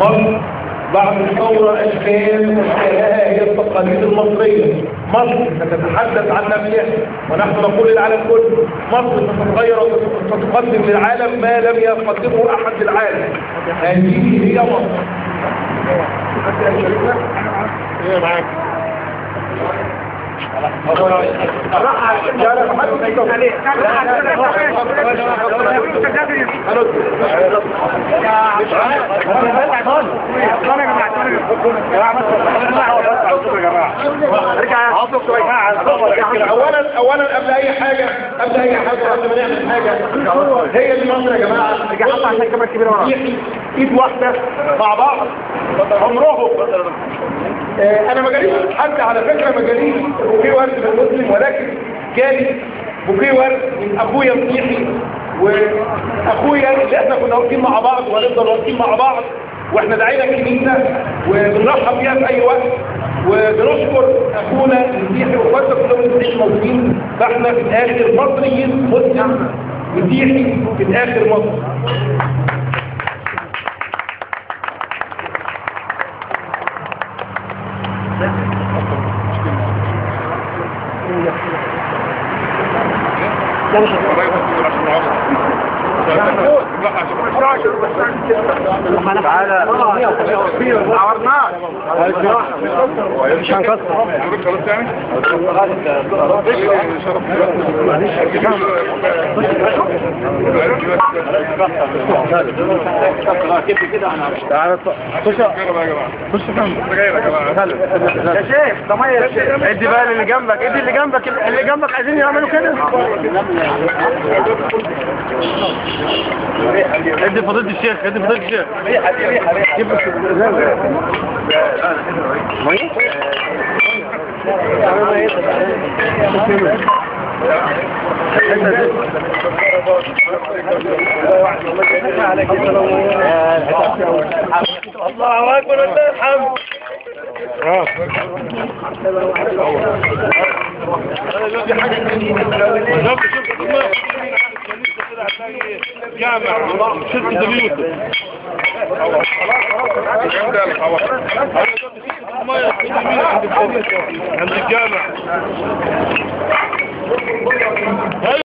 مصر بعد الثورة أشكال أشكالها هي التقاليد المصرية. مصر ستتحدث عن نفسها ونحن نقول للعالم كله مصر ستتغير وستقدم للعالم ما لم يقدمه أحد للعالم. هذه هي مصر. معاك اولا قبل اي حاجة قبل ما نعمل حاجة، هي دي مصر يا جماعة. ايد واحدة مع بعض عمرهم. انا ما جاليش حد على فكرة، ما جاليش بوكيه ورد من المسلم، ولكن جالي بوكيه ورد من اخويا مسيحي، واخويا اللي احنا كنا واقفين مع بعض وهنفضل واقفين مع بعض، واحنا دعينا الكنيسة وبنرحب بيها في اي وقت، وبنشكر اخونا المسيحي واخواتنا كلهم المسيحيين موجودين. فاحنا في الاخر مصريين، مسلم مسيحي في الاخر مصر. مش هنكسر. يا شيخ ده يا شيخ، ادي بقى اللي جنبك، ادي اللي جنبك، اللي جنبك عايزين يعملوا كده. ادي فضيلة الشيخ، ادي فضيلة الشيخ. الله اكبر ولله الحمد. جامع شركة اليوسف.